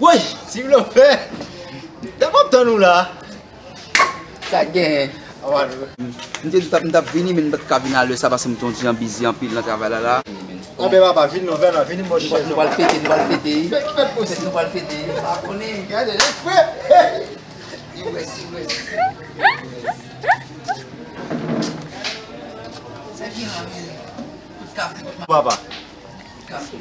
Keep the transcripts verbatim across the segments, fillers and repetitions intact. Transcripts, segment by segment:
Woy, Ti Blofè! Dèyè m ap tann ou la. Sa k genyen? Awa nou. M te di m t ap, m t ap vini, men m pa t ka vin alè sa, paske m te yon ti jan bizi anpil nan travay la, la. Anben papa, vin non, vin non, vin monchè. Nou pral fete, nou pral fete. Fèt, fèt posib. Nou pral fete. Pa konnen. Gade, lè frè. Hey! Iwès, iwès. Sa ki la, men? Tout kafe. Papa. Tout kafe.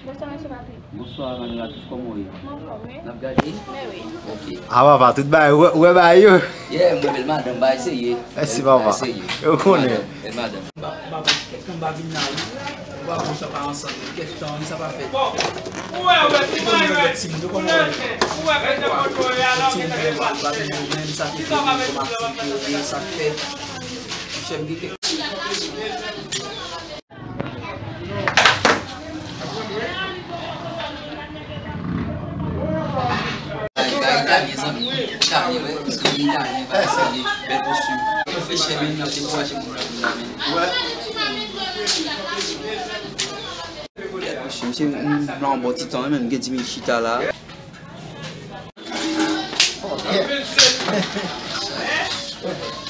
Bonswa, mesye Papi. Bonswa, Manuela, tout kòman w ye? Mwen anfòm, wi. N ap gade? Men wi. Ok. A, papa, tout bagay, ou wè, ou wè bagay yo? Yeah, mwen bèl madanm, bagay serye. Mèsi, papa. Bagay serye. Yo konnen. Bèl madanm, bèl madanm. Ba, ba, kèk tan m pa vin la, wi. Ou pa bon sa pa ansanm, kèk tan, wi, sa pa fèt. Ou wè, ou wè, ti mwen, ou wè, ti mwen, ou wè, ou wè, ti mwen, ou pa vin menm, sa ki fè, kòm aktivite, sa k fèt. Chèf gen kèk Bay, bay italyen, zanmi. Italyen, wi. Zanmi italyen, bay serye. Bèl posti. Yo fè chè, men, n ap dekouraje moun nan vin la, men. Kèt, mesye, misye, m, m la yon bon ti tan, men, m gen diminit chita la.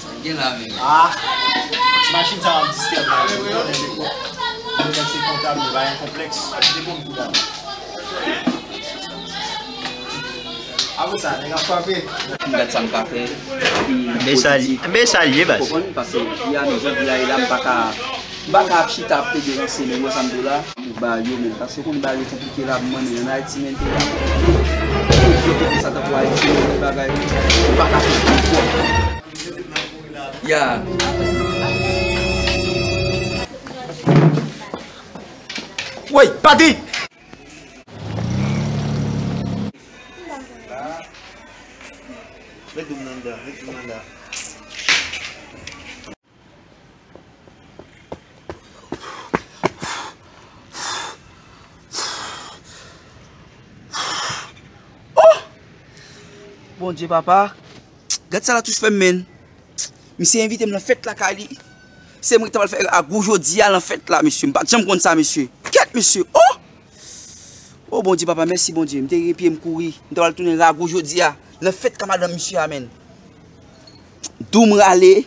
Sa gen la menm. Ah, ti machin sa ap distèb la. Mwen konnen lepòk. Mwen se kontab, mwen pa gen konplèks. Mwen te konn kou la. Apre sa, nèg ap frape. M gad sa m ka fè. Men sa li, men sa li ye, baz. Konprann, paske vi a, men jan vi a ye la, m pa ka, m pa ka ap chita ap plede ranse, men wè sa m di w la. Pou ba yo menm, paske w konn bagay yo konplike la, mwen menm, ann Ayiti menm, peyi a konplike. Yo konn sa tankou Ayiti menm, bagay, ou pa ka fè twòp. Ya. Woy, Patrick! Met dlo m nan anndan, met dlo m nan anndan. Oh! Bondye papa, gad sa Latouch fè m, menn. Misye envite m nan fèt lakay li. Se mwen ki ta pral fè ragou jodi a nan fèt la, mesye. M pa t janm konn sa, mesye. Kèt, mesye. Oh! Oh, Bondye papa, mèsi, Bondye. M te gen pye m kouri. M ta pral tounen ragou jodi a nan fèt ka madanm misye a, menn. Dou m rale.